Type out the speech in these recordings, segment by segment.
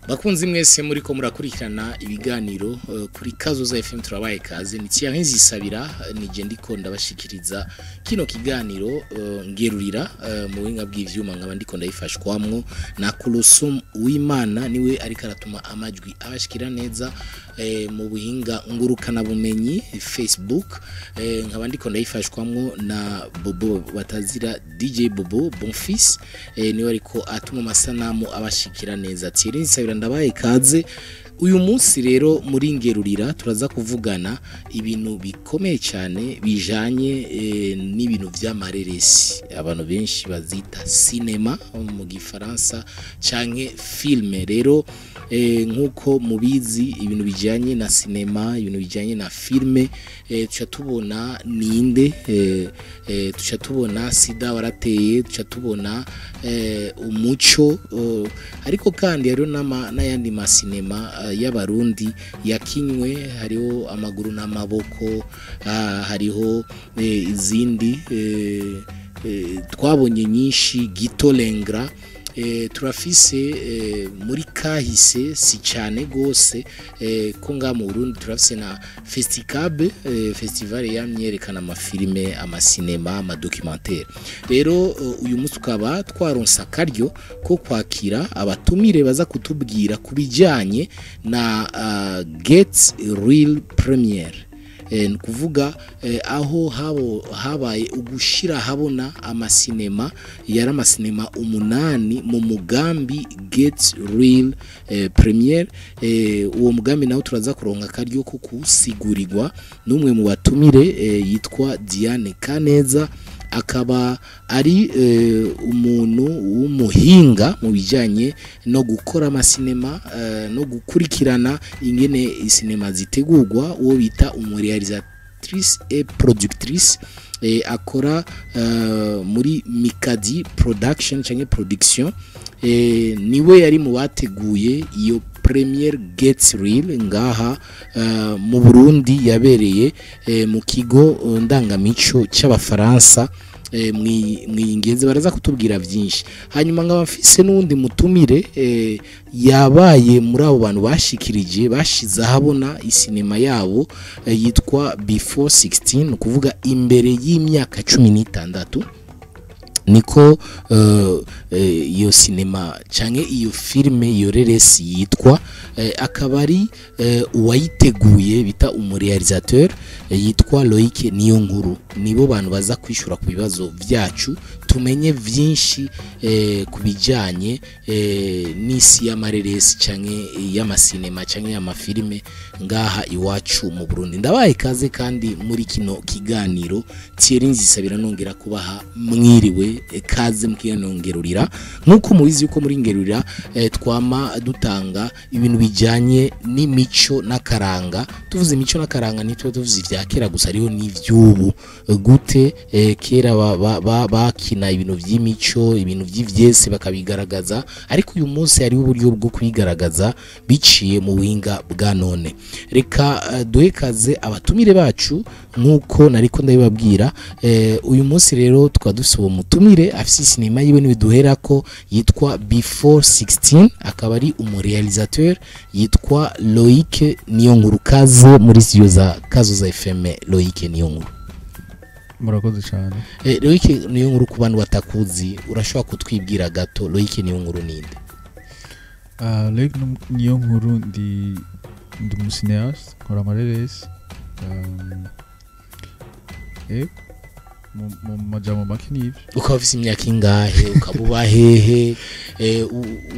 Bakunzi mwese muriko murakurikirana ibiganiro kuri Kazoza FM, turabaye kaze. Ni Thierry Nzisabira, nije ndiko ndabashikiriza kino kiganiro ngerurira. Mu buhinga bw'ivyuma nkaba ndiko ndayifashwamwo na Kulusum Uwimana, niwe ariko aratuma amajwi abashikira neza. Mu buhinga ngurukana bumenyi Facebook, nkaba ndiko ndayifashwamwo na Bobo batazira DJ Bobo Bonfils, niwe ariko atuma amasanamu abashikira neza. Thierry Nzisabira ndabaye kaze. Uyu munsi rero muri ngerurira turaza kuvugana ibintu bikomeye cyane bijanye n'ibintu vy'amareresi, abantu benshi bazita cinéma mu gifaransa canke film. Rero nkuko mubizi, ibintu bijanye na cinéma, ibintu bijanye na film, tuca tubona ninde, tuca tubona sida warateye, tuca tubona umuco, ariko kandi hariho n'ayandi masinema y'abarundi yakinywe. Hariho amaguru n'amaboko, hariho izindi twabonye nyinshi, Gito Lengra. Turafise muri kahise si cyane gose ko nga mu Burundi turafise na Festicab, festival yamyerekana amafilime, amasinema, amadocumentaire. Rero uyu munsi tukaba twaronsa akaryo ko kwakira abatumire baza kutubwira kubijyanye na Get Real Premiere, ni kuvuga aho habaye ugushira habona amasinema, yari amasinema 8 mu mugambi Get Real Premiere. Uwo mugambi nawo turaza kuronka akaryo ko kuwusigurirwa n'umwe mu batumire, yitwa Diane Kaneza, akaba ari umuntu w'umuhinga mu bijyanye no gukora amasinema, no gukurikirana ingene isinema zitegurwa, uwo bita umuréalisatrice et productrice, akora muri Mikadi Production canke Production. Niwe yari mu bateguye iyo première Get Real ngaha mu Burundi, yabereye mu kigo ndangamico cy'abafaransa mwingenzi. Baraza kutubwira byinshi. Hanyuma nkaba mfise n'uwundi mutumire, yabaye muri abo bantu bashikirije, bashize ahabona isinema yabo, yitwa Before 16, ni ukuvuga imbere y'imyaka 16, niko iyo sinema canke iyo filme, iyo reresi yitwa. Akaba ari uwayiteguye bita umuréalisateur, yitwa Loic Niyonkuru. Nibo bantu baza kwishura ku bibazo vyacu, tumenye vyinshi ku bijanye n'isi y'amareresi canke y'amasinema canke y'amafilime ngaha iwacu mu Burundi. Ndabaye kaze kandi muri kino kiganiro. Thierry Nzisabira nongera kubaha mwiriwe, kaze mu kiganiro ngerurira. Nkuko mubizi yuko muri ngerurira twama dutanga ibintu bijanye n'imico n'akaranga. Tuvuze imico n'akaranga, ntitwe tuvuze ivya kera gusa, hariho n'ivy'ubu. Gute kera bakina ibintu vy'imico, ibintu vy'ivyese bakabigaragaza, ariko uyu munsi hariho uburyo bwo kwigaragaza biciye mu buhinga bwa none. Reka duhe kaze abatumire bacu nk'uko nariko ndabibabwira. Uyu munsi rero tukaba dufise uwo mutumire afise sinema yiwe, niwe duherako, yitwa Before 16, akaba ari umuréalisateur yitwa Loic Niyonkuru. Kaze muri studio za Kazoza FM, Loic Niyonkuru. Murakoze cyane. Loic Niyonkuru, ku bantu batakuzi, urashobora kutwibwira gato? Loic Niyonkuru ninde? Loic Niyonkuru, ndi umucinéaste, nkora amareresi. Mu majambo make nivyo. Ukaba ufise imyaka ingahe? Ukaba uba hehe?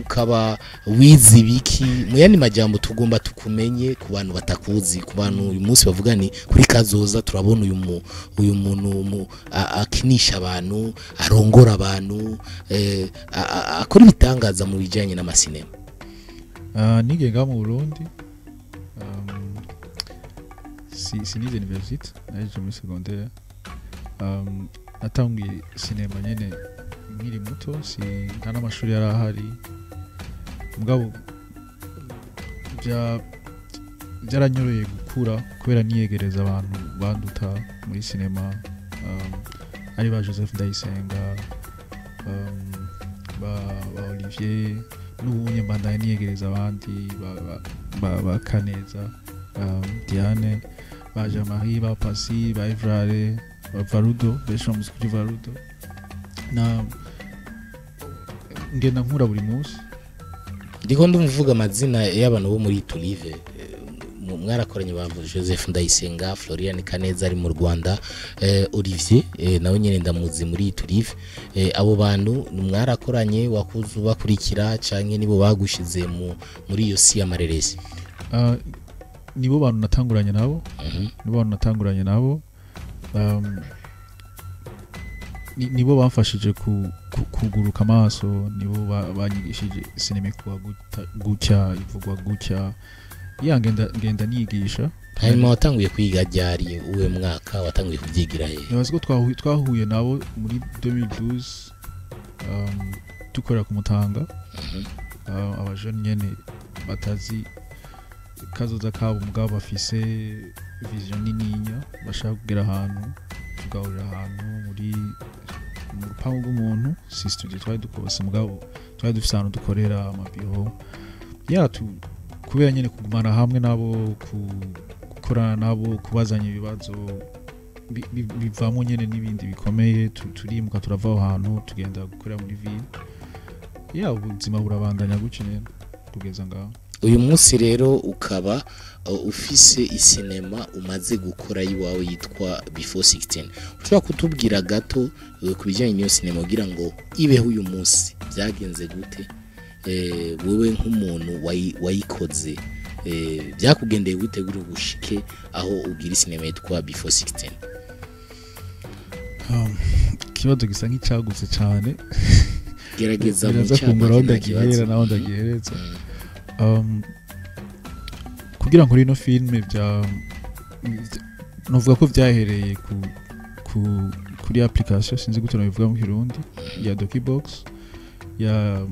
Ukaba wize ibiki? Mu yandi majambo tugomba tukumenye ku bantu batakuzi, ku bantu uyu munsi bavuga ni kuri Kazoza turabona uyu muntu akinisha abantu, arongora abantu, akora ibitangaza mu bijanye n'amasinema. Nigiye ngaha mu Burundi. Sinize université, naje muri secondaire. Natangiye sinema nyene nkiri muto, si nta n'amashuri yari ahari, mugabo byaranyoroheye gukura kubera niyegereza abantu banduta muri sinema, ari ba Joseph Ndayisenga, ba Olivier. N'ubunye mbandanye niyegereza abandi ba Kaneza, Diane, ba Jean Marie, ba Pasi, ba Evrare, ba Varudo, benshi bamuzi kuri Varudo. Na ngenda nkura buri munsi. Ndiko ndumvuga amazina y'abantu bo muri Tulive mwarakoranye, ba Joseph Ndayisenga, Florian Kaneza ari mu Rwanda, Olivier nawe nyene ndamuzi muri Tulive. Abo bantu mwarakoranye, wakuze ubakurikira canke nibo bagushize muri iyo si y'amareresi? Nibo bantu natanguranye nabo. Nibo bantu natanguranye nabo, nibo bamfashije kuguruka amaso, nibo banyigishije sinema ikuba gutya, ivugwa gutya. Ya, ngenda nigisha. Hanyuma watanguye kwiga ryari? Uwe mwaka watanguye kubyigira he? Nibaza ko twahuye nabo muri 2012, dukorera ku Mutanga. Abajene nyene batazi kazoza kabo, mugabo bafise vision nininya, bashaka kugera ahantu. Tugahurira ahantu muri mu rupangu rw'umuntu, si studio twari dukose, mugabo twari dufise ahantu dukorera amabiro ya kubera nyene kugumana hamwe nabo, gukorana nabo, kubazanya ibibazo, bivamo nyene n'ibindi bikomeye. Turimuka, turava aho hantu, tugenda gukorera muri ville. Ya, ubuzima burabandanya gutyo nyene kugeza ngaho. Uyu munsi rero ukaba ufise isinema umaze gukora iwawe yitwa Before 16. Ushobora kutubwira gato ku bijyanye n'iyo sinema, kugira ngo ibeho uyu munsi byagenze gute? Wewe nk'umuntu wayikoze, byakugendeye gute kugira ugushike aho ugira isinema yitwa Before 16? Ikibazo gisa nk'icyagutse cyane. Gerageza mu Biraza kungora aho ncamake, nta kibazo. ndagihera naho ndagihereza. Kugira ngo ino filime bya novuga ko byahereye kuri application, sinzi gute nabivuga mu Kirundi, ya Dokibox ya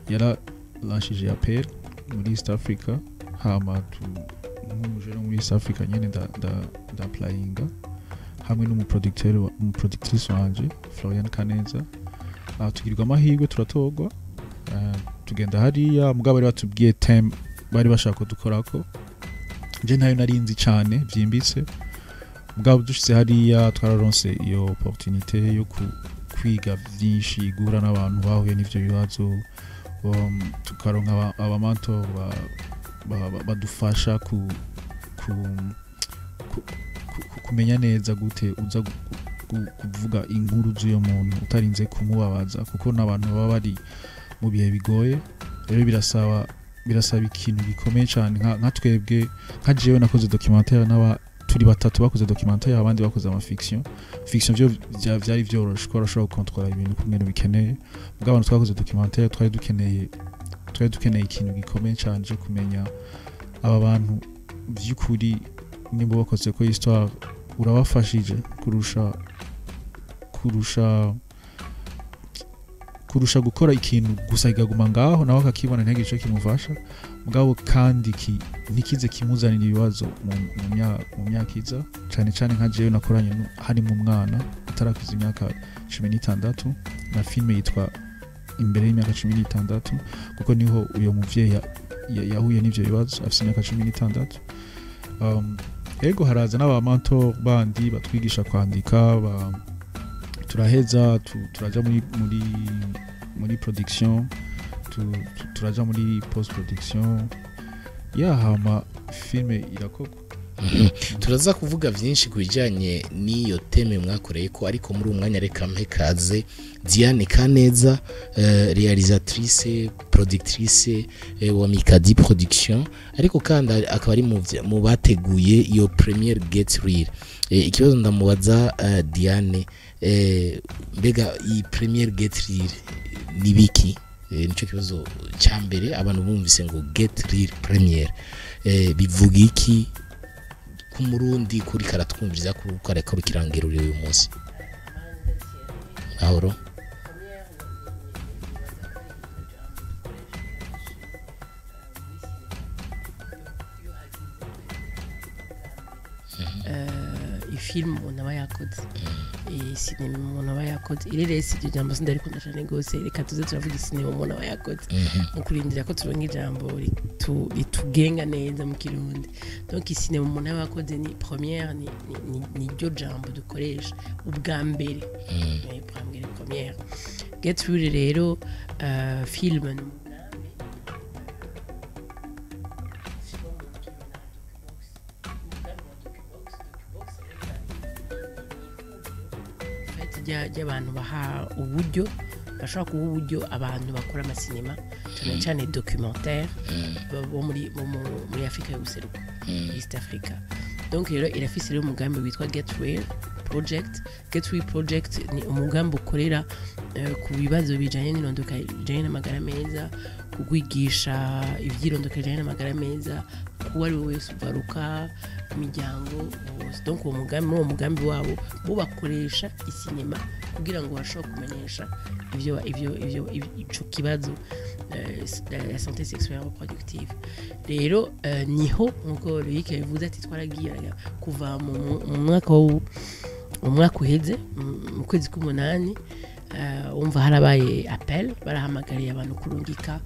yaralanshije appel muri East Africa. Hama nk'umujene muri East Africa nyene nda applyinga hamwe n'umuproducteur umuproductrice wanje Florian Kaneza. Tugirwa amahirwe turatorwa. Tugenda hariya, mugabo bari batubwiye thème bari bashaka ko dukorako, je ntayo nari nzi cane vyimbitse. Mugabo dushitse hariya twararonse iyo opportunité yo kwiga vyinshi, guhura n'abantu bahuye n'ivyo bibazo, tukaronka abamentor badufasha kumenya neza gute uza kuvuga inkuru z'uyo muntu utarinze kumubabaza, kuko n'abantu baba bari mu bihe bigoye. Rero birasaba ikintu gikomeye cyane. Nka twebwe, nka jewe nakoze documentaire, n'aba turi batatu bakoze documentaire, abandi bakoze ama fiction. Fiction vyo vyari vyoroshe ko urashobora gukontrola ibintu kumwe bikeneye. Mugabo abantu twakoze documentaire twari dukeneye ikintu gikomeye cyane cyo kumenya aba bantu by'ukuri nimba bakoze ko histoire urabafashije kurusha gukora ikintu gusa kikaguma ngaho, nawe akakibona ntihagire ico kimufasha, mugabo kandi ntikize kimuzanira ibibazo mu myaka iza. Cane cane nka jewe nakoranye harimo umwana atarakiza imyaka 16, na filime yitwa Imbere y'imyaka 16, kuko niho uyo muvyeyi yahuye n'ivyo bibazo afise imyaka 16. Ego, haraza n'abamentor bandi batwigisha kwandika, turaheza turaja muri production, turaja muri post production ya, hama filme irakorwa. Turaza kuvuga byinshi ku bijyanye n'iyo thème mwakoreye ko, ariko muri uwo mwanya reka mpe kaze Diane Kaneza, réalisatrice, productrice wa Mikadi Production, ariko kandi akaba ari mu bateguye iyo première Get Real. Ikibazo ndamubaza Diane, mbega iyi première Get Real ni biki? Nico kibazo cya mbere. Abantu bumvise ngo Get Real première, bivuga iki ku Murundi kuri karatwumviriza, kuri karakurikirangira uyu munsi? Mahoro. Première, nibaza ko ari ijambo dukoresha kenshi muri sinema iyo hagize kwerekana bwa mbere. Film umuntu aba yakoze, sinema umuntu aba yakoze, ireresi, iryo jambo sindarikunda cyane rwose. Reka tuze turavuga isinema umuntu aba yakoze mu kurindira ko turonka ijambo ritugenga neza mu Kirundi. Donc isinema umuntu aba yakoze ni première, ni ryo jambo dukoresha ubwa mbere. Première, première Get Real rero, film ni umugambi ushyirwa mu ngiro na Docubox, umugambi wa Docubox. Docubox ni ihuriro ry'abantu baha uburyo, bashobora guha uburyo abantu bakora amasinema, cyane cyane documentaire, bo muri Afurika y'ubuseruko, East Africa. Donc rero irafise rero umugambi witwa Get Real Project. Get Real Project ni umugambi ukorera ku bibazo bijanye n'irondoka bijanye n'amagara meza, kugwigisha ivyirondoka bijanye n'amagara meza kuwo ari we wese, ugaruka, imiryango bose. Donc uwo mugambi, muri uwo mugambi wabo bo bakoresha isinema kugira ngo bashobore kumenyesha ivyo ico kibazo, la santé sexuelle reproductive. Rero niho nkuko Loic yabivuze ati twaragiye kuva mu mwaka mu mwaka uheze, mu kwezi k'umunani, wumva harabaye appel, barahamagariye abantu kurungika,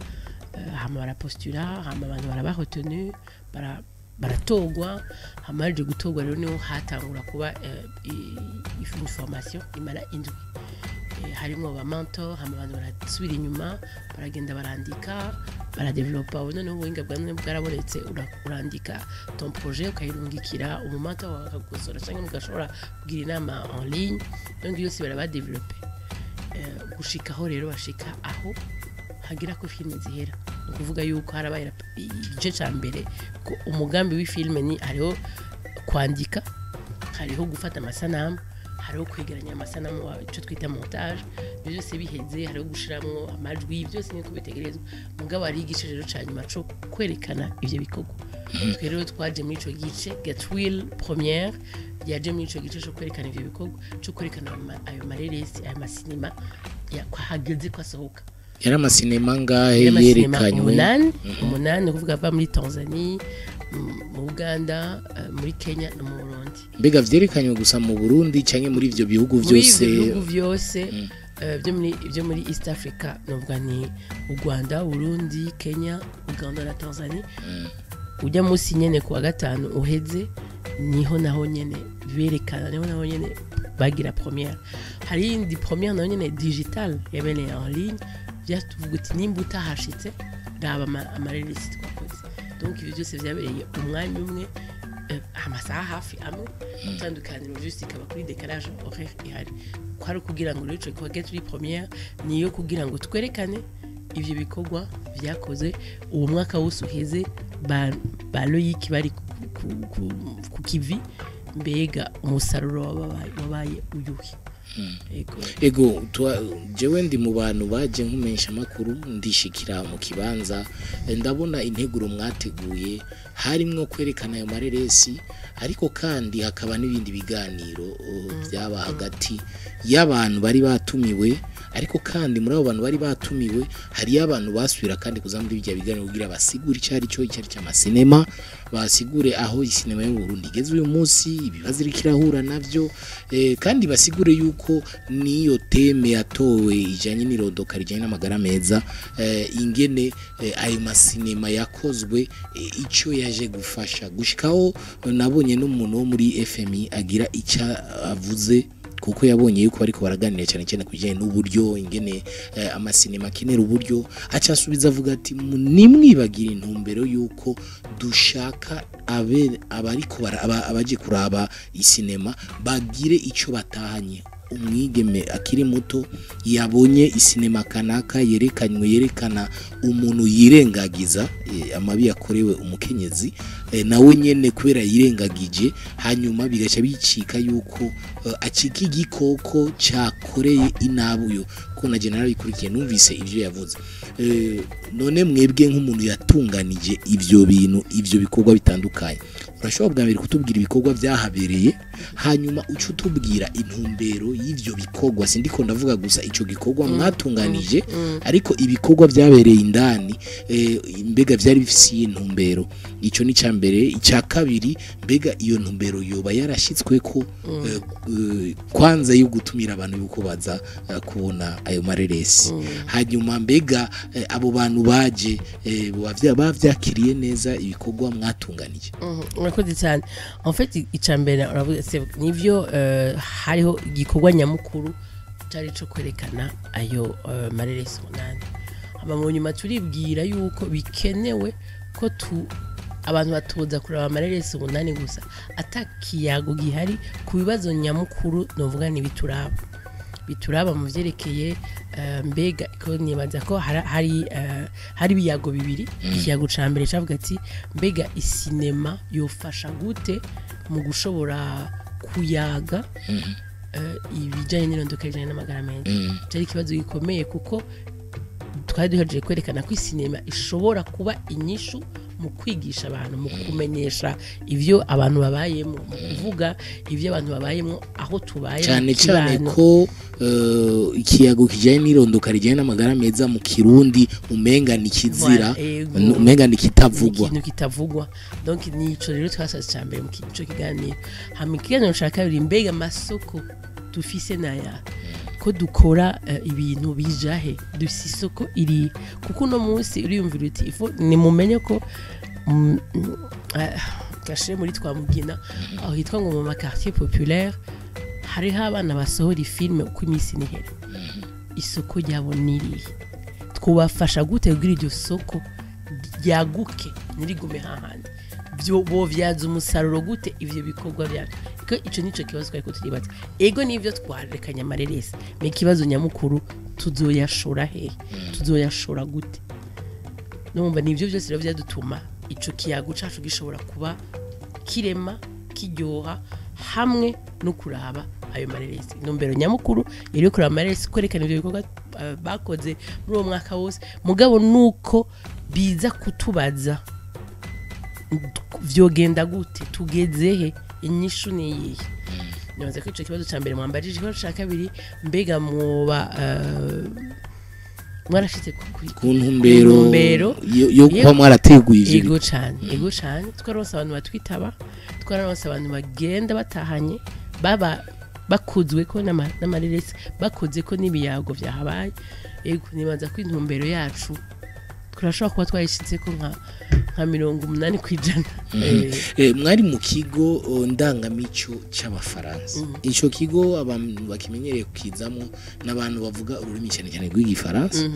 hama barapostula, hama abantu baraba retenu, baratogwa. Hama haje gutogwa rero niho hatangura kuba une formation imara 7, harimo ba mentor. Hama abantu barasubira inyuma, baragenda barandika, baradevelopa. Ubu noneho ubuhinga bwa none bwarabonetse, urandika ton projet ukayirungikira umumentor wawe akagukosora, cyangwa mugashobora kugira inama en ligne. Donc yose barabadevelope gushikaho rero bashika aho hagira ko filime zihera. Ni ukuvuga yuko harabaye igice cya mbere, ko umugambi w'ifilime ni hariho kwandika, hariho gufata amasanamu, hariho kwegeranya amasanamu, icyo twita montage. Ibyo byose biheze, hariho gushiramwo amajwi, byose niko bitegerezwa. Mugabo hariho igice rero cya nyuma cyo kwerekana ibyo bikorwa. Twe rero twaje muri ico gice. Get Real Première yaje muri ico gice cyo kwerekana ivyo bikorwa, cyo kwerekana ayo mareresi, ayo masinema ko hageze ko asohoka. Yari amasinema angahe Y'amasinema yerekanywe? Umunani. Umunani, ni ukuvuga ava muri Tanzania, mu Uganda, muri Kenya no mu Burundi. Mbega vyerekanywe gusa mu Burundi canke muri ivyo bihugu Muri vyose? ivyo bihugu vyose, byo muri East Africa, novuga ni u Rwanda, Burundi, Kenya, Uganda na Tanzania. Ujya munsi nyene ku wa gatanu uheze niho naho nyene berekana, niho naho nyene bagira première. Hari iyindi première naho nyene digital yabereye en ligne, byatuvuga uti nimba utahashitse raba amareresi twakoze. Donc ibyo byose vyabereye umwanya umwe, amasaha hafi amwe, itandukaniro juste ikaba kuri décalage horaire ihari. Kwari kugira ngo rero ico gikorwa Get Real Première niyo kugira ngo twerekane ivyo bikorwa vyakoze uwo mwaka wose uheze, ba Loic bari ku kivi. Mbega umusaruro wabaye uyuhe? Ego. Ego, jewe ndi mu bantu baje nkumenyesha amakuru, ndishikira mu kibanza, ndabona integuro mwateguye, harimwo kwerekana ayo mareresi, ariko kandi hakaba n'ibindi biganiro byaba hagati y'abantu bari batumiwe. Ariko kandi muri abo bantu bari batumiwe hariyo abantu basubira kandi kuza muri ibyo biganiro kugira basigure icyo ari cyo, icyo ari cy'amasinema, basigure aho isinema y'u Burundi igeze uyu munsi, ibibazo iriko irahura navyo, kandi basigure yuko niyo thème yatowe ijanye n'irondoka rijanye n'amagara meza, ingene ayo masinema yakozwe, ico yaje gufasha gushikaho. Nabonye n'umuntu wo muri FMI agira icyo avuze, kuko yabonye yuko bariko baraganira cyane cyane ku bijyanye n'uburyo, ingene amasinema akenera uburyo. Aca asubiza avuga ati: "Nimwibagire intumbero yuko dushaka abe abariko abaje kuraba isinema bagire ico batahanye. Umwigeme akiri muto yabonye isinema kanaka yerekanywe, yerekana umuntu yirengagiza amabi yakorewe umukenyezi, nawe nyene kubera yirengagije, hanyuma bigaca bicika yuko acika igikoko cyakoreye inabuyo, ko na general ikurikiye numvise ivyo yavuze. None mwebwe nk'umuntu yatunganije ivyo bintu, ivyo bikorwa bitandukanye, urashobora bwa mbere kutubwira ibikorwa byahabereye, hanyuma uca utubwira intumbero y'ivyo bikorwa? Sindiko ndavuga gusa ico gikorwa mwatunganije, ariko ibikorwa byabereye indani, mbega vyari bifise intumbero? Ico ni ca mbere. Icya kabiri, mbega iyo ntumbero yoba yarashitswe ko kwanza yo gutumira abantu yuko baza kubona ayo mareresi? Hanyuma mbega abo bantu baje bavyakiriye neza ibikorwa mwatunganije? Urakoze cyane. En fait, icambere uravuga nivyo, hariho igikorwa nyamukuru cari co kwerekana ayo mareresi 8. Hama mu nyuma turibwira yuko bikenewe ko tu abantu batoza kuraba amareresi 8 gusa atakiyago gihari ku bibazo nyamukuru, novuga ni bituraba mu vyerekeye mbega ko nibaza ko hari ibiyago bibiri. Ikiyago ca mbere cavuga ati: mbega isinema yofasha gute mu gushobora kuyaga ibijanye n'irondoka rijanye n'amagara meza? Cari ikibazo gikomeye, kuko twari duhejeje kwerekana ko isinema ishobora kuba inyishu mu kwigisha abantu, mu kumenyesha ivyo abantu babayemo, mu kuvuga ivyo abantu babayemo aho tubaye mu Cyane cyane kibano. ko ikiyago kijanye n'irondoka rijanye n'amagara meza mu Kirundi umenga ni kizira, Voilà, ego. umenga ni kitavugwa. Ikintu kitavugwa. Donc nico rero twashatse ca mbere mu ico kiganiro. Hama ikiganiro ca kabiri, mbega amasoko dufise naya ko dukora ibintu bijahe? Dufise isoko iri? Kuko uno munsi uriyumvira uti ifo nimumenye ko gashe muri Twamugina, aho hitwa ngo mu ma quartier populaire, hariho abana basohora ifilme uko iminsi nihera. Isoko ryabo nirihe? Twubafasha gute kugira iryo soko ryaguke, ntirigume hahandi? Byo bovyaza umusaruro gute ivyo bikorwa byacu? Ko ico nico kibazo twariko turibaza. Ego, nivyo, twarekanye amareresi, mais ikibazo nyamukuru, tuzoyashora hehe? Tuzoyashora gute? Numva nivyo byose rero vyadutuma ico kiyago cacu gishobora kuba kirema, kiryoha, hamwe no kuraba ayo mareresi. Intumbero nyamukuru yari yo kuraba amareresi, kwerekana ivyo bikorwa bakoze muri uwo mwaka wose, mugabo nuko biza kutubaza vyogenda gute, tugeze he, inyishu ni iyihe? Nibaza ko ico kibazo ca mbere mwambajije. Ikibazo ca kabiri, mbega mwoba mwarashitse ku ntumbero ntumbero yo kuba mwarateguye ivyo? Ego cane, ego cane. Twararonse abantu batwitaba, twararonse abantu bagenda batahanye baba bakuzwe ko n'amareresi, bakoze ko n'ibiyago vyahabaye. Ego, nibaza ko intumbero yacu turashobora kuba twayishitse ko nka 80%. Mwari mu kigo ndangamico c'Abafaransa. Ico kigo abantu bakimenyereye kukizamwo n'abantu bavuga ururimi cyane cyane rw'Igifaransa.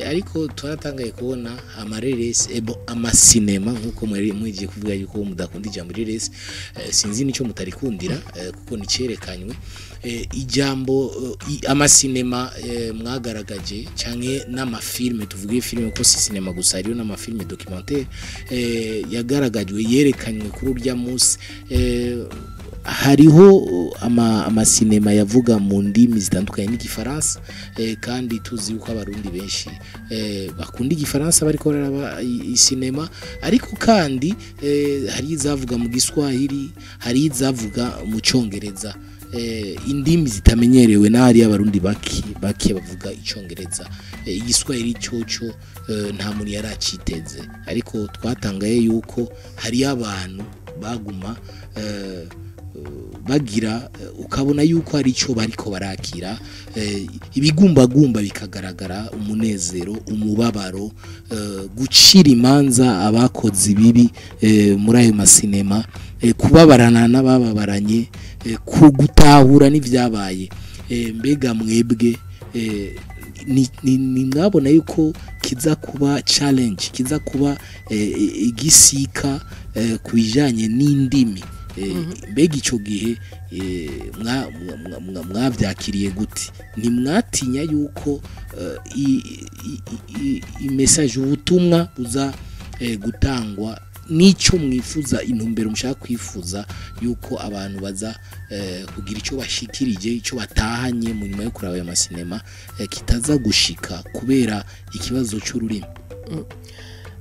Ariko twaratangaye kubona amareresi, bon, amasinema, nkuko mwari mwigiye kuvuga yuko mudakunda ijambo reresi, sinzi nico mutarikundira, kuko nicerekanywe ijambo amasinema mwagaragaje canke n'amafilme, tuvuge filme ko si sinema gusa, hariyo n'amafilme documentaire yagaragajwe, yerekanywe kuri urya munsi. Hariho amasinema yavuga mu ndimi zitandukanye n'Igifaransa, kandi tuzi yuko Abarundi benshi bakunda Igifaransa bariko bararaba isinema, ariko kandi hari izavuga mu Giswahili, hari izavuga mu Congereza, indimi zitamenyerewe n'ahari Abarundi bake bake bavuga Icongereza. Igiswahili coco nta muntu yari aciteze, ariko twatangaye yuko hari abantu baguma bagira, ukabona yuko hari ico bariko barakira, ibigumbagumba bikagaragara, umunezero, umubabaro, gucira imanza abakoze ibibi muri ayo masinema, kubabarana n'abababaranye, gutahura n'ivyabaye. Mbega mwebwe ni mwabona yuko kiza kuba challenge, kiza kuba igisika ku bijanye n'indimi? Mbega ico gihe mwavyakiriye gute? Ntimwatinya yuko i message, ubutumwa buza gutangwa Nico mwifuza, intumbero mushaka kwifuza yuko abantu baza kugira ico bashikirije, ico batahanye mu nyuma yo kuraba aya masinema, kitaza gushika kubera ikibazo c'ururimi.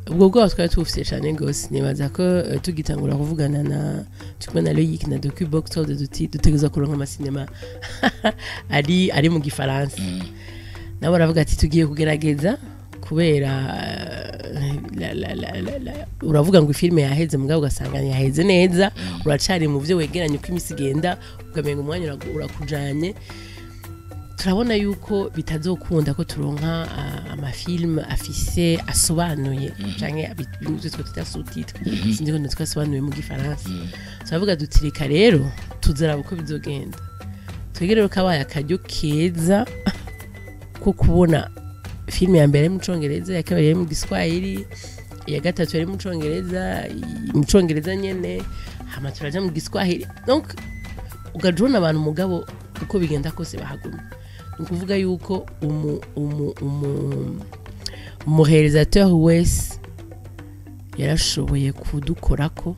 Ubwo bwoba twari tubufise cyane gose. Nibaza ko tugitangura kuvugana na turi na Loic na Docubox, twavuze duti dutegerezwa kuronka amasinema ari mu Gifaransa. Nabo baravuga ati tugiye kugerageza, kubera uravuga ngo filime yaheze, mugabo ugasanga ntiyaheze neza, uracari mu byo wegeranye. Uko iminsi igenda ukamenga umwanya urakujanye. Turabona yuko bitazokunda ko turonka amafilm afise asobanuye canke bimwe twe twita sous-titre, sinzi ko twasobanuye mu Gifaransa. Turavuga duti reka rero tuzaraba uko bizogenda. Twege rero kabaye akaryo keza ko kubona filime ya mbere yari mu Congereza, iya kabiri yari mu Giswahili, iya gatatu yari mu Congereza, mu Congereza nyene, hama turaja mu Giswahili. Donc ugaja ubona abantu, mugabo uko bigenda kose bahaguma. Ni ukuvuga yuko umuréalisateur wese yarashoboye kudukorako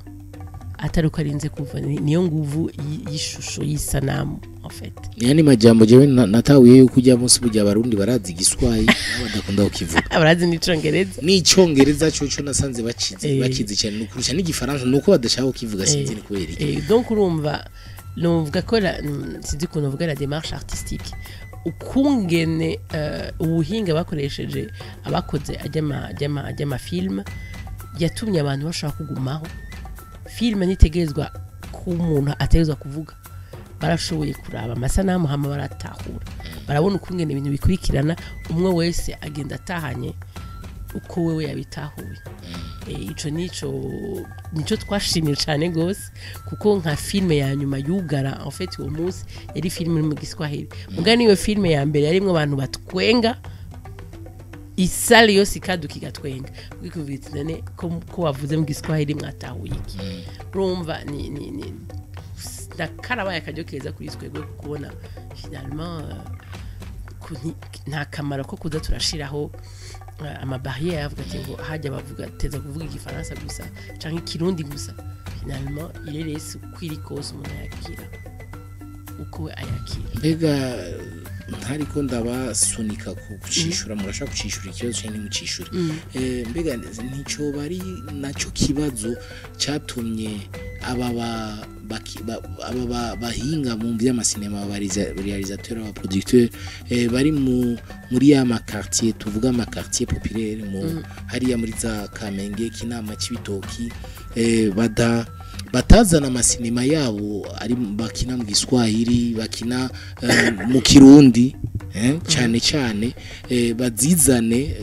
atari uko arinze kuva. Niyo nguvu y'ishusho, y'isanamu en fait. Yani majambo jewe natahuye yuko ujya munsi burya Abarundi barazi Igiswahili nabo badakunda kukivuga. Barazi n'Icongereza. N'icongereza coco nasanze bakizi, bakizi cyane no kurusha n'Igifaransa, nuko badashaka kukivuga, sinzi ni kubera iki. Donc urumva numvuga ko sinzi ukuntu uvuga la démarche artistique, ukungene ubuhinga bakoresheje abakoze ajya amafilm yatumye abantu bashobora kugumaho. Film ntitegerezwa ko umuntu ategerezwa kuvuga. Barashoboye kuraba amasanamu hama baratahura, barabona ukungene ibintu bikurikirana, umwe wese agenda atahanye uko wewe yabitahuye. Ico nico twashimye cyane gose, kuko nka filme ya nyuma yugara en fait uwo munsi yari filme iri mu Giswahili, muga niyo filme ya mbere yarimwo abantu batwenga, isalle yose ikaduka igatwenga. Kuvuga iti none ko wavuze mu Giswahili mwatahuye iki? Urumva ni nakarabaye akaryo keza kuri twebwe kubona finalement nta kamaro ko kuza turashiraho amabarrière, avuga ati ngo hajya bavuga teza kuvuga Igifaransa gusa canke Ikirundi gusa. Finalement ireresi uko iri kose umuntu ayakira uko we ayakira. Mbega ntariko ndabasunika kucishura, murashaka kucishura ikibazo cyangwa ntimucishure? Mbega ntico bari naco kibazo cyatumye aba bahinga mu vy'amasinema, ba réalisateur, aba producteur, bari muri ya maquartier, tuvuga amaquartier populaire, mu hariya muri za Kamenge, Kinama, Cibitoki, bada batazana amasinema yabo ari bakina mu Giswahili, bakina mu Kirundi, cyane cyane bazizane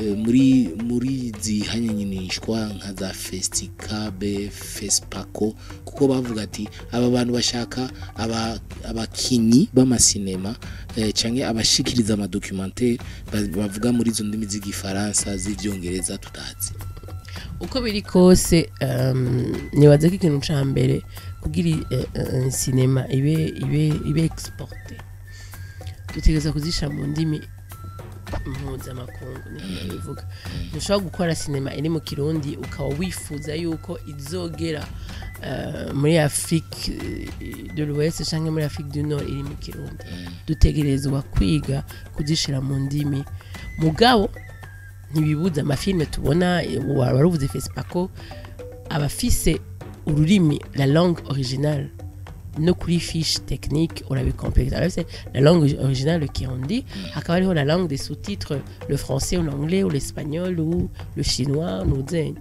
muri zihanyanishwa nka za Festicabe, Fespaco, kuko bavuga ati aba bantu bashaka abakinyi b'amasinema canke abashikiriza amadocumentaire bavuga muri izo ndimi z'Igifaransa, z'Ivyongereza tutazi? Uko biri kose, nibaza ko ikintu ca mbere kugira sinema ibe exporté, dutegereza kuzisha mu ndimi mpuzamakungu, niko bivuga. Ntushobora gukora sinema iri mu Kirundi ukaba wifuza yuko izogera muri Afrique de l'Ouest canke muri Afrique du Nord iri mu Kirundi. Dutegerezwa kwiga kuzishira mu ndimi. Mugabo ntibibuza amafilme tubona, waruvuze Fespaco, abafise ururimi, la langue originale, no kuri fiche technique urabicompléta. Arafise la langue originale, le Kirundi, hakaba hariho la langue des sous-titres, le français ou l'anglais ou l'espagnol ou le chinois n'uzenye.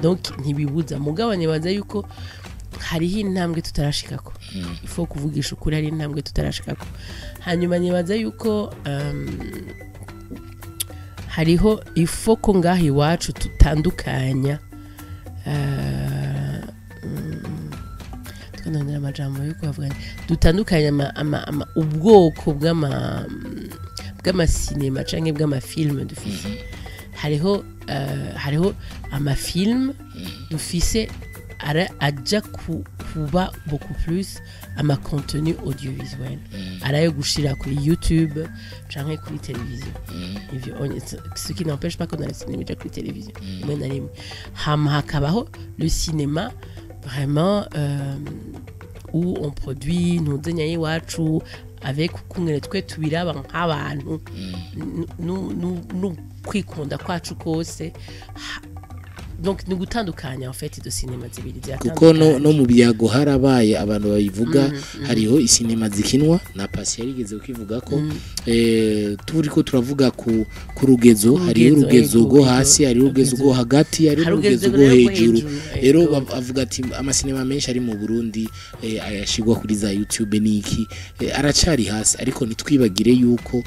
Donc ntibibuza, mugabo nibaza yuko hariho intambwe tutarashikako. Il faut kuvugisha ukuri, hari intambwe tutarashikako. Hanyuma nibaza yuko hariho ifo ko ngaha iwacu tutandukanya, twandondera amajambo yo kubavuga, dutandukanya ubwoko bw'amasinema canke bw'amafilm dufise. Hariho amafilm dufise. Aja kuba beaucoup plus ama contenu audiovisuel, arayo gushira kuri YouTube canke kuri televiziyo. Ivyo ce qui n'empêche pas qu'on a le cinéma ija kuri televiziyo rimwe na rimwe. Hama hakabaho le cinéma vraiment où on produit ntuzenya y'iwacu avec ukungene twe tubiraba nk'abantu nu kwikunda kwacu kose. Donc ni gutandukanya en fait izo cinéma zibiri. Kuko no, ziratandukanye. No mu biyago harabaye abantu babivuga, hariho isinema zikinwa na Pasi yarigeze kukivuga ko turiko turavuga ku rugezo. Ku Hariho rugezo, urugezo ego, rwo ego, hasi, hariho urugezo urugezo. rwo hagati, hariho Hari urugezo urugezo rwo rero rwo hejuru. hejuru, Rero ego. Avuga ati amasinema menshi ari mu Burundi ayashigwa kuri za YouTube niki aracari hasi, ariko ntitwibagire yuko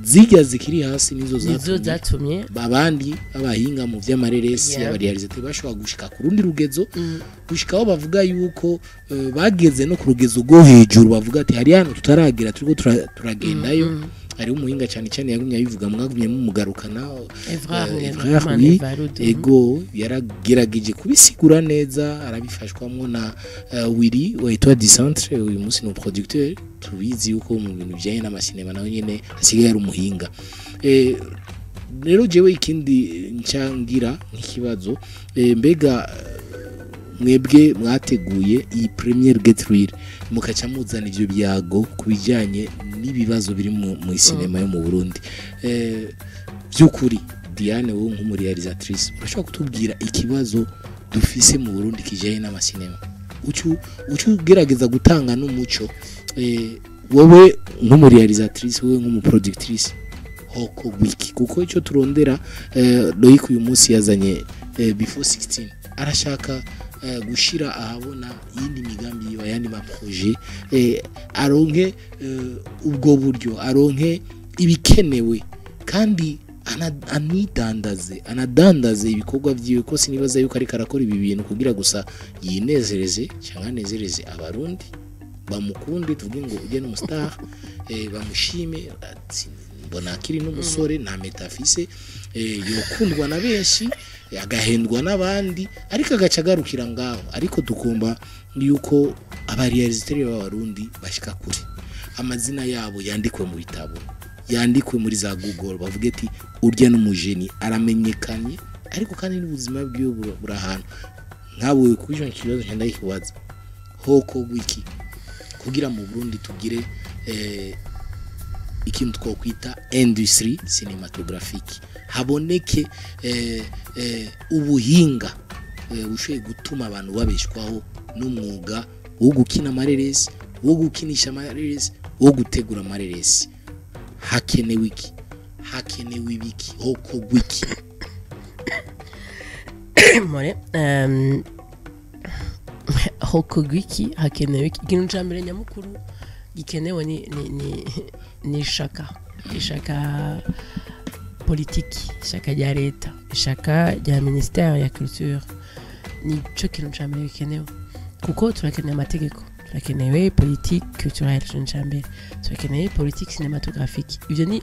zirya zikiri hasi nizo nizo zatumye zatumye abandi b'abahinga mu vy'amareresi, aba réalisateurs bashobora gushika ku rundi rugezo, gushika aho bavuga yuko bageze no ku rugezo rwo hejuru, bavuga ati hari hano tutaragera, turiko turagendayo. Hariho umuhinga cyane cyane yagumye abivuga, mwagumye mumugarukana. Evrard Evrard, Ngendakumana, oui. Evarud. Ego, yaragerageje kubisigura neza, arabifashwamwo na Willy wa Etoile du Centre. Uyu munsi ni producteur, tubizi yuko mu bintu bijyanye n'amasinema nawe nyene asigaye ari umuhinga. Rero jewe ikindi ncangira nk'ikibazo, mbega mwebwe mwateguye iyi première Get Real, mukaca muzana ivyo byago ku bijyanye n'ibibazo biri mu sinema yo mu Burundi, by'ukuri Diane, wowe nk'umu réalisatrice, urashobora kutubwira ikibazo dufise mu Burundi kijyanye n'amasinema, ucu ugerageza gutanga n'umuco, wowe nk'umu réalisatrice, wowe nk'umu productrice, hoko wiki? Kuko icyo turondera, Loic uyu munsi yazanye Before 16, arashaka gushira ahabona yindi migambi yiwe, ayandi ma projets, aronke ubwo buryo, aronke ibikenewe, kandi anidandaze, anadandaze ibikorwa byiwe, ko sinibaza yuko ariko arakora ibi bintu kugira gusa yinezereze cyangwa anezereze Abarundi bamukunde, tuvuge ngo ujye n'umu star, bamushime, ati, mbona akiri n'umusore, nta meta afise, yokundwa na benshi, agahendwa n'abandi, ariko agaca agarukira ngaho. Ariko tugomba yuko aba réalisateurs b'Abarundi bashika kure, amazina yabo yandikwe mu bitabo, yandikwe muri za Google, bavuge ati urya n'umujeni aramenyekanye, ariko kandi n'ubuzima bwiwe buri ahantu nkawe. Kuri icyo kibazo ngenda kibaza, hoko wiki kugira mu Burundi tugire ikintu twokwita industrie cinématographique, haboneke ubuhinga bushoboye gutuma abantu babeshwaho n'umwuga wo gukina amareresi, wo gukinisha amareresi, wo gutegura amareresi? Hakenewe iki? Hakenewe ibiki? Hokorwa iki? More hokorwa iki? Hakenewe iki? Ikintu cya mbere nyamukuru gikenewe ni ishaka politiki, ishaka rya leta, ishaka rya ministère ya culture. Nico kintu cya mbere gikenewe, kuko turakeneye amategeko, turakenewe politique culturelle, ikintu cya mbere turakeneye politique cinématographique. Ivyo ni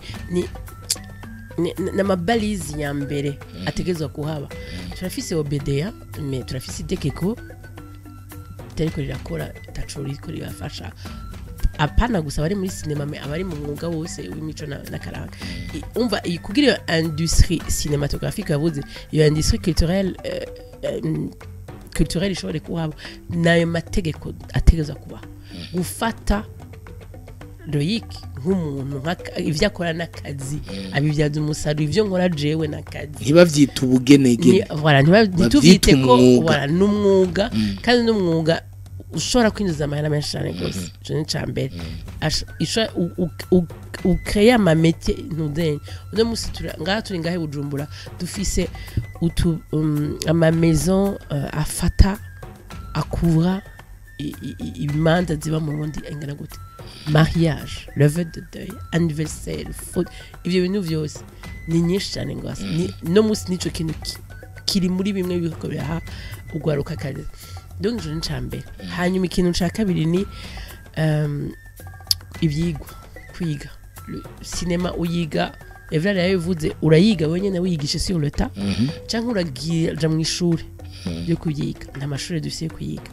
n'ama balises ya mbere ategerezwa kuhaba. Turafise OBDA, mais turafise itegeko ritariko rirakora, taco ririko rirafasha, apana gusa abari muri cinéma, mais abari mu mwuga wose w'imico n'akaranga. Umva, kugira iyo industrie cinématographique yabuze, iyo industrie culturelle ishobore kuhaba, nayo mategeko ategerezwa kubaho. Gufata Loic nk'umuntu, ivyo akora n'akazi, abibyaza umusaruro. Ivyo nkora jewe n'akazi. Ntibavyite ubugenegene. Voilà, ntituvyite ko umwuga. Voilà, n'umwuga, kandi n'umwuga ushobora kwinjiza amahera menshi cyane rwose. Ico ni ica mbere. Ukreye ama métiers ntudenye. Uno musi ngaha turi ngahe i Bujumbura, dufise utu ama maison afata akura imanza ziba mu Burundi ingana gute: mariage, levée de deuil, anniversaire, faute, ivyo bintu vyose ni nyinshi cyane ngwase. No musi nico kintu kiri muri bimwe biriko biraha ugwaruka akazi. Donc ico ni ica mbere. Hanyuma ikintu ca kabiri ni ivyigwa, kwiga. Le cinéma uyiga, Evrard yabivuze, urayiga wenyene, wiyigisha sur le tas, canke uragira mu ishuri. Byo kubyiga, nta mashuri dufise yo kuyiga.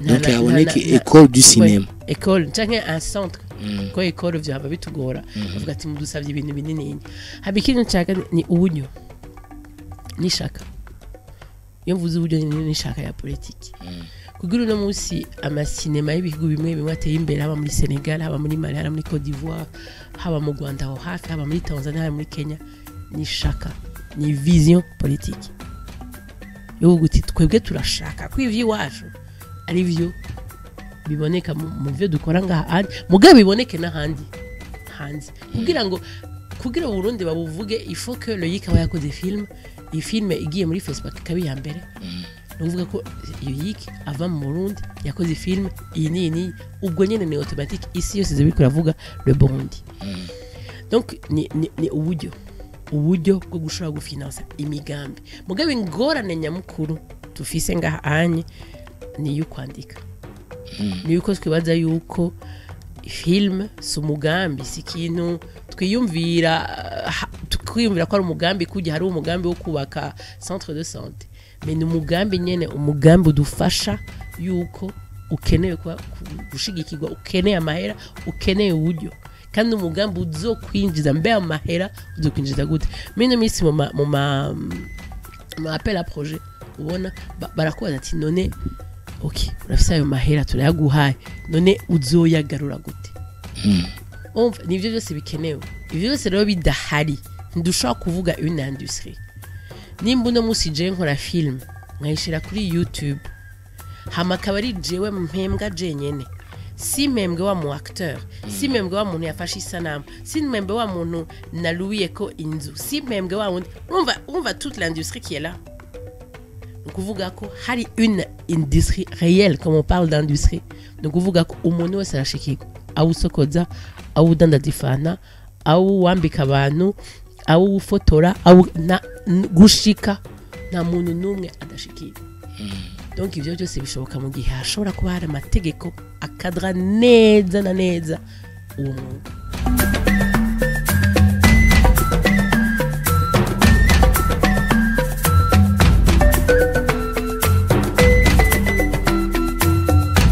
Donc haboneke école du cinéma. École canke un centre, ko école vyaba bitugora, bavuga ati mudusavye ibintu binini. Haba ikintu nshaka ni uburyo n'ishaka. Iyo mvuze uburyo, ni n'ishaka ya politiki, kugira uno munsi amasinema y'ibihugu bimwe bimwe ateye imbere, haba muri Senegal, haba muri Mali, haba muri Cote d'Ivoire, haba mu Rwanda aho hafi, haba muri Tanzania, haba muri Kenya, ni ishaka, ni vision politique yo kuvuga uti twebwe turashaka ko ivy'iwacu ari vyo biboneka mu byo dukora ngaha ahandi, mugabo biboneke n'ahandi hanze, kugira Burundi babuvuge. Il faut que Loïc aba yakoze film, iyi film igiye muri Facebook ikaba iya mbere, ni ukuvuga ko Loïc ava mu Burundi yakoze film iyi n'iyi n'iyi, ubwo nyene ni automatique, isi yose iza biriko iravuga le Burundi. Donc ni uburyo bwo gushobora gufinansa imigambi. Mugabo ingorane nyamukuru dufise ngaha anye ni iyo kwandika, ni yuko twibaza yuko film si umugambi, si ikintu twiyumvira, twiyumvira ko ari umugambi kujya hari umugambi wo kubaka centre de santé, mais ni umugambi nyene, umugambi udufasha yuko ukeneye kuba gushigikirwa, ukeneye amahera, ukeneye uburyo, kandi umugambi uzokwinjiza mbe amahera uzokwinjiza gute? Muri ino minsi mu ma appel à projet ubona barakubaza ati: "None ok, urafise ayo mahera, turayaguhaye, none uzoyagarura gute?" Umva, nivyo byose bikenewe. Ivyo byose rero bidahari, ntidushobora kuvuga une industrie. Nimba uno munsi jewe nkora film nkayishira kuri YouTube, hama akaba ari jewe mpembwa jenyene, si mpembwe wa mu acteur, si mpembwe wa muntu yafashe isanamu, si mpembwe wa muntu naluye ko inzu, si mpembwe wa wundi, urumva toute l'industrie qui est là. Ni ukuvuga ko hari une industrie réelle. Comme on parle d'industrie, ni ukuvuga ko umuntu wese arashikirwa, awusokoza, awudandaza ifanta, awuwambika abantu, awufotora, gushika nta muntu n'umwe adashikirwa. Donc ibyo byose bishoboka mu gihe hashobora kuba hari amategeko akadra neza na neza uwo mwuga.